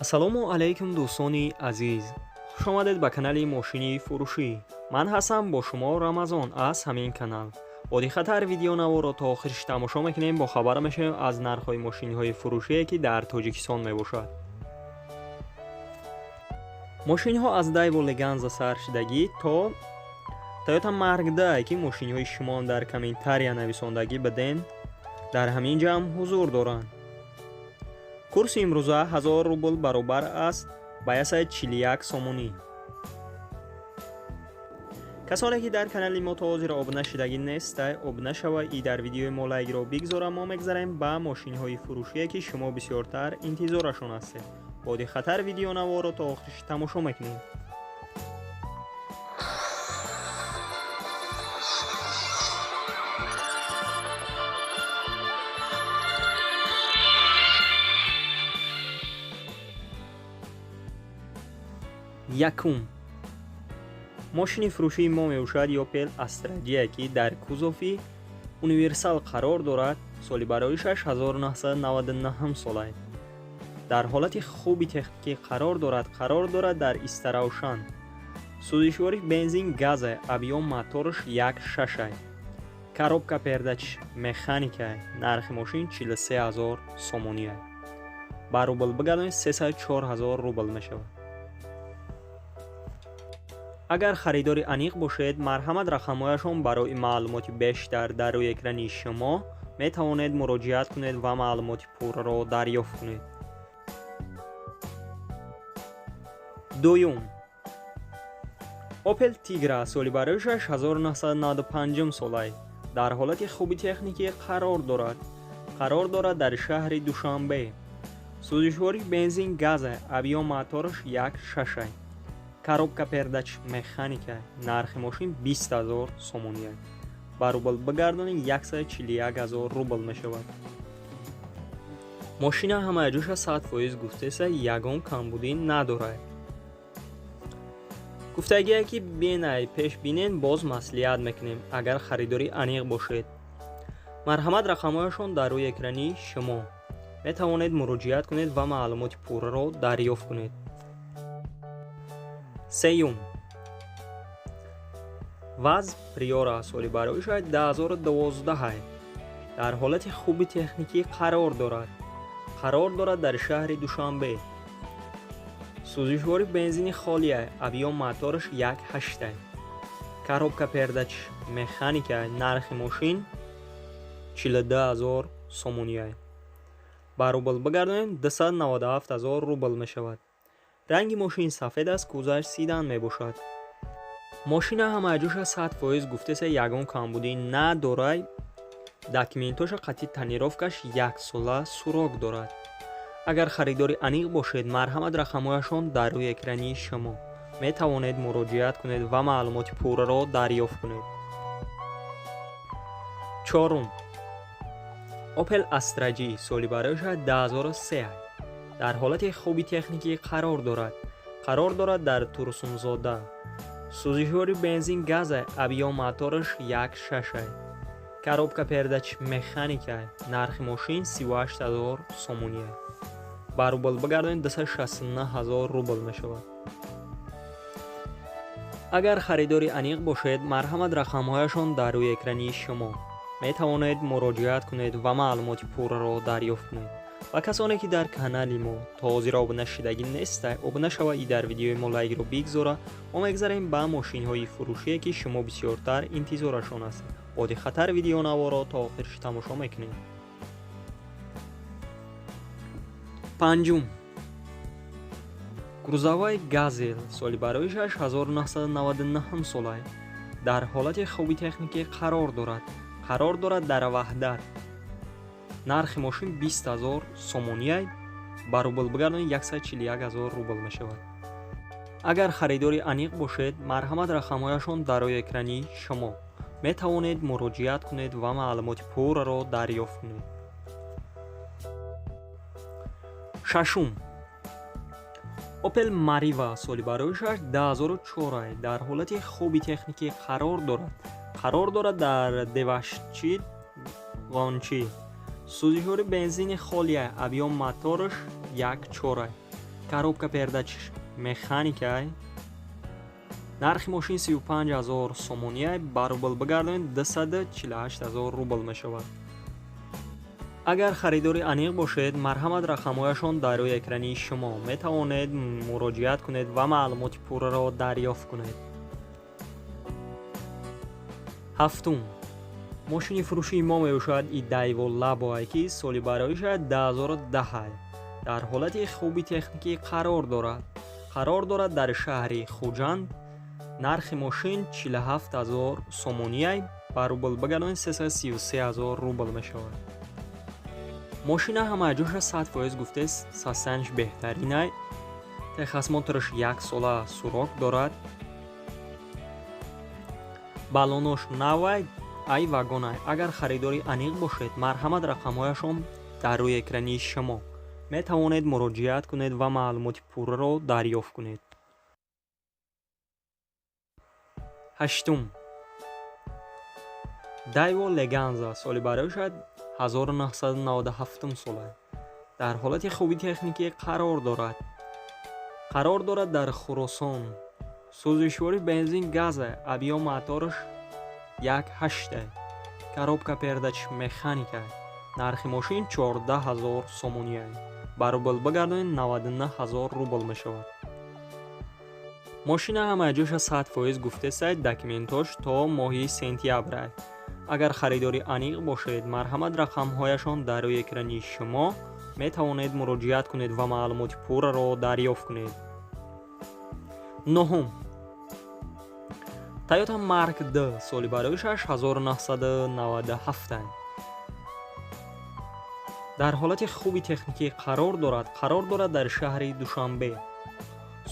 Ассалому алайкум, дӯстони азиз, хушомадед ба канали мошини фурӯшӣ. Ман ҳастам бо шумо Рамазон аз ҳамин канал. Бо диққаттар видеонаворо то охириш тамошо мекунем, бохабар мешавем аз нархҳои мошинҳои фурӯшие, ки дар Тоҷикистон мебошад. Мошинҳо аз Дайво Леганза сар шудагӣ то Тойота Марк 2, ки мошинҳои шумо дар комментария нависондагӣ биден, дар ҳамин ҷамъ ҳузур доранд. Курси имрӯза 1000 рубл баробар аст ба 141 сомонӣ. Касоне ки дар канали мо то ҳозир обуна шудагӣ нестай, обуна шава и дар видеои мо лайкро бигзора. Мо мегзарем ба мошинҳои фурӯшие, ки шумо бисёртар интизорашон ҳастед. Бо диққаттар видеонаворо то охириш тамошо мекунем. Якум мошини фурӯшии мо мебошад Опел Астра Ҷия, ки дар кузови универсал қарор дорад. Соли бароишаш 1999 сола, дар ҳолати хуби техникӣ қарор дорад. Қарор дорад дар Истаравшан. Сӯзишвориш бензин газа, объём мотораш 1,6, коробка передач механика. Нархи мошин 43 ҳазор сомония, ба рубл бигардонед, 304 ҳазор рубл мешавад. Агар харидори аниқ бошед, марҳамат, рақамҳояшон барои маълумоти бештар дар рӯи экрани шумо, метавонед муроҷиат кунед ва маълумоти пурраро дарёфт кунед. Дуюм, Опел Тигра, соли бароишаш 1995 солай, дар ҳолати хуби техникӣ қарор дорад. Қарор дорад дар шаҳри Душанбе. Сӯзишвориш бензин газа, объём мотораш 1,6, коробка передач механика. Нархи мошин 20 ҳазор сомония, ба рубл бигардонед, 141 ҳазор рубл мешавад. Мошина ҳамаи ҷоша 100% гуфтеса, ягон камбудӣ надорад. Гуфтагие ки бинай пеш бинен, боз маслиҳат мекунем. Агар харидори аниқ бошед, марҳамат, рақамҳояшон дар рӯи экрани шумо, метавонед муроҷиат кунед ва маълумоти пурраро дарёфт кунед. Сеюм, ВАЗ Приора, соли бароишаш 2012, дар ҳолати хуби техникӣ қарор дорад. Қарор дорад дар шаҳри Душанбе. Сӯзишвори бензини холия, объём мотораш 1,8, коробка передач механика. Нархи мошин 42 ҳазор сомония, ба рубл бигардонем, 297 ҳазор рубл мешавад. Ранги мошин сафед аст, кузоваш седан мебошад. Мошина ҳамаи ҷоша 100% гуфтеса, ягон камбудӣ надорай. Документоша қатъи тонировкаш яксола срок дорад. Агар харидори аниқ бошед, марҳамат, рақамҳояшон дар рӯи экрани шумо, метавонед муроҷиат кунед ва маълумоти пурраро дарёфт кунед. Чорум, Опел Астра Ҷи, соли бароиша 2003, дар ҳолати хуби техникӣ қарор дорад. Қарор дорад дар Турсунзода. Сӯзишвори бензин газа, объём мотораш 1,6, коробка передач механика. Нархи мошин 38 ҳазор сомония, ба рубл бигардонед, 269 ҳазор рубл мешавад. Агар харидори аниқ бошед, марҳамат, рақамҳояшон дар рӯи экрани шумо, метавонед муроҷиат кунед ва маълумоти пурраро дарёфт кунед. Ва касоне ки дар канали мо то ҳозир обуна шудагӣ нестай, обуна шава и дар видеои мо лайкро бигзора. Мо мегзарем ба мошинҳои фурӯшие, ки шумо бисёртар интизорашон ҳастед. Бо диққаттар видеонаворо то охириш тамошо мекунем. Панҷум, грузовой Газел, соли бароишаш 1999 сола, дар ҳолати хуби техникӣ қарор дорад. Қарор дорад дар Ваҳдат. Нархи мошин 20 ҳазор сомония, ба рубл бигардонед, 141 ҳазор рубл мешавад. Агар харидори аниқ бошед, марҳамат, рақамҳояшон дар рӯи экрани шумо, метавонед муроҷиат кунед ва маълумоти пурраро дарёфт кунед. Шашум, Опел Марива, соли бароишаш 2004, дар ҳолати хуби техникӣ қарор дорад. Қарор дорад дар Девашчи Ғончи. Сӯзишвори бензини холия, объём мотораш 1,4. Коробка передач механика. Нархи мошин 35 000 сомонӣ, ба рубл бигардонед 248 000 рубл мешавад. Агар харидори аниқ бошед, марҳамат, рақамҳояшон дар рӯи экрани шумо, метавонед муроҷиат кунед ва маълумоти пурраро дарёфт кунед. Ҳафтум мошини фурӯшии мо мебошад и Дайво Лабое, ки соли бароиша 2010, дар ҳолати хуби техникӣ қарор дорад. Қарор дорад дар шаҳри Хуҷанд. Нархи мошин 47 000 сомонӣ, ба рубл бигардонед 333 000 рубл мешавад. Мошина ҳамаҷоша 100% гуфтест, состояние ш беҳтаринай. Техосмотр ш як сола срок дорад. Баллонош навай, ай вагонай. Агар харидори аниқ бошед, марҳамат, рақамҳояшон дар рӯи экрани шумо, метавонед муроҷиат кунед ва маълумоти пурраро дарёфт кунед. Ҳаштум Дайво Леганза, соли бароиша 1997 сола, дар ҳолати хуби техникӣ қарор дорад. Қарор дорад дар Хуросон. Сӯзишворӣ бензин газа, объём мотораш 1,8, коробка передач механика. Нархи мошин 14 000 сомонӣ, ба рубл бигардонед 99 000 рубл мешавад. Мошина ҳамаҷоша 100% гуфтесай, документош то моҳи сентябрай. Агар харидори аниқ бошед, марҳамат, рақамҳояшон дар рӯи экрани шумо, метавонед муроҷиат кунед ва маълумоти пурраро дарёфт кунед. Нуҳум Тойота Марк Д, соли бароишаш 1997, дар ҳолати хуби техникӣ қарор дорад. Қарор дорад дар шаҳри Душанбе.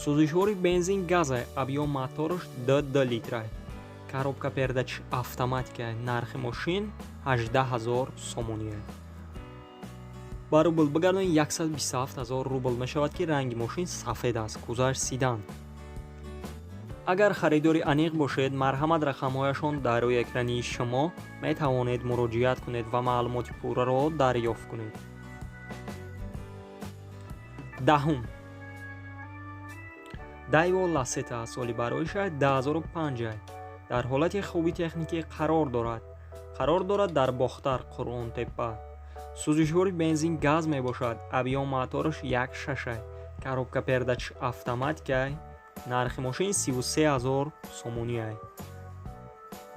Сӯзишвори бензин газа, объём мотораш 2 литра, коробка передач автоматика. Нархи мошин 18 000 сомонӣ, ба рубл бигардонед 127 000 рубл мешавад, ки ранги мошин сафед аст, кузаш седан. Агар харидори аниқ бошед, марҳамат, рақамҳояшон дар рӯи экрани шумо, метавонед муроҷиат кунед ва маълумоти пурраро дарёфт кунед. Даҳум Дайво Ласета, соли бароиша 2005, дар ҳолати хуби техникӣ қарор дорад. Қарор дорад дар Бохтар, Қуръонтеппа. Сӯзишвори бензин газ мебошад, объём мотораш 1,6, коробка передач автоматика. Нархи мошин 33 000 сомонӣ,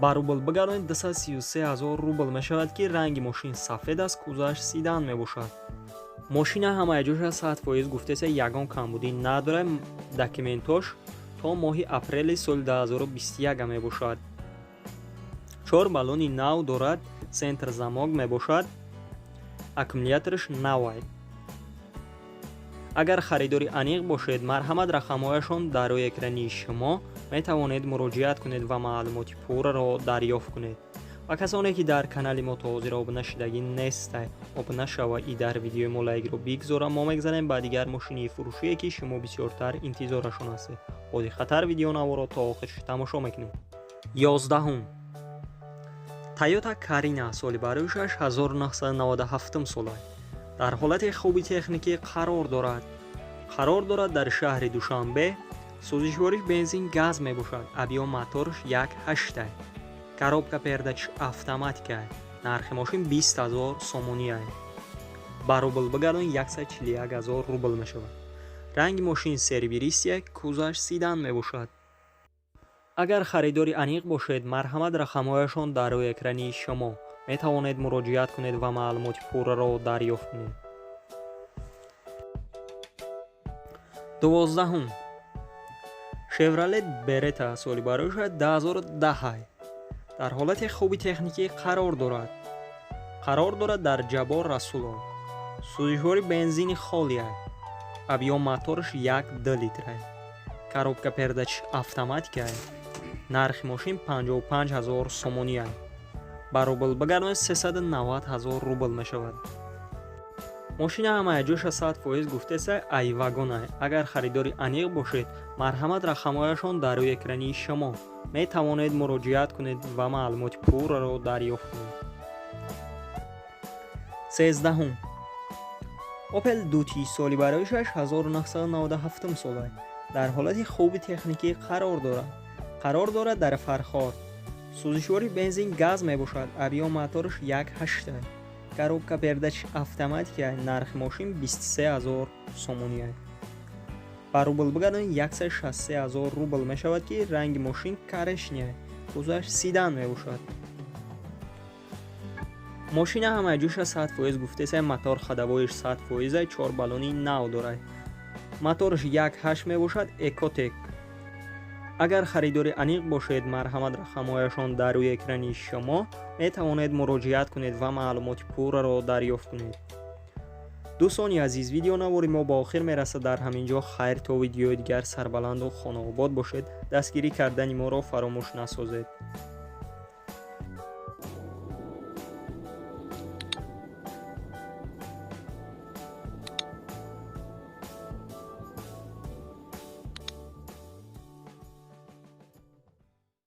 ба рубл бигардонед 233 000 рубл мешавад, ки ранги мошин сафед аст, кузаш седан мебошад. Мошина ҳамаҷоша 100% гуфтеса, ягон камбудӣ надорад. Документош то моҳи апрели соли 2021 мебошад. Чор баллони нав дорад, центр замок мебошад, аккумулятораш навай. Агар харидори аниқ бошед, марҳамат, рақамҳояшон дар рӯи экрани шумо, метавонед муроҷиат кунед ва маълумоти пурраро дарёфт кунед. Ва касоне ки дар канали мо то ҳозир обуна шудагӣ нестай, обуна шава и дар видеои мо лайкро бигзора. Мо мегзарем ба дигар мошини фурӯшие, ки шумо бисёртар интизорашон ҳастед. Бо диққаттар видеонаворо то охир тамошо мекунем. 11-ум Тойота Карина, соли бароишаш 1997 сола, дар ҳолати хуби техникӣ қарор дорад. Қарор дорад дар шаҳри Душанбе. Сӯзишвориш бензин газ мебошад, объём мотораш 1,8, коробка передач автоматика. Нархи мошин 20 000 сомонӣ, ба рубл бигардонед 141 000 рубл мешавад. Ранги мошин серебристый, кузаш седан мебошад. Агар харидори аниқ бошед, марҳамат, рақамҳояшон дар рӯи экрани шумо, метавонед муроҷиат кунед ва маълумоти пурраро дарёфт кунед. 12-ум Шевролет Берета, соли бароиша 2010, дар ҳолати хуби техникӣ қарор дорад. Қарор дорад дар Ҷаббор Расулов. Сӯзишвори бензини холия, объём мотораш 1,2 литра, коробка передач автоматика. Нархи мошин 55 000 сомонӣ, ба рубл бигардонед 390 000 рубл мешавад. Мошина ҳамаҷоша 100% гуфтеса, ай вагонай. Агар харидори аниқ бошед, марҳамат, рақамҳояшон дар рӯи экрани шумо, метавонед муроҷиат кунед ва маълумоти пурраро дарёфт кунед. 13-ум Опел Дути соли бароишаш 1997 сола, дар ҳолати хуби техникӣ қарор дорад. Қарор дорад дар Фархор. Сӯзишвори бензин газ мебошад. Объём мотораш 1,8. Коробка передач автоматика. Нархи мошин 23 ҳазор сомонӣ. Ба рубл бигардонед, 163 ҳазор рубл мешавад, ки ранги мошин коричневый, кузоваш седан мебошад. Мошина ҳамаи ҷӯша 100% гуфтесай, мотор ходовойш 100%, чор баллони нав дорад. Мотораш 1,8 мебошад, Экотек. Агар харидори аниқ бошед, марҳамат, рақамҳояшон дар рӯи экрани шумо, метавонед муроҷиат кунед ва маълумоти пурраро дарёфт кунед. Дӯстони азиз, видеонавори мо ба охир мерасад дар ҳамин ҷо. Хайр, то видеои дигар сарбаланду хонаобод бошед. Дастгирӣ кардани моро фаромӯш насозед.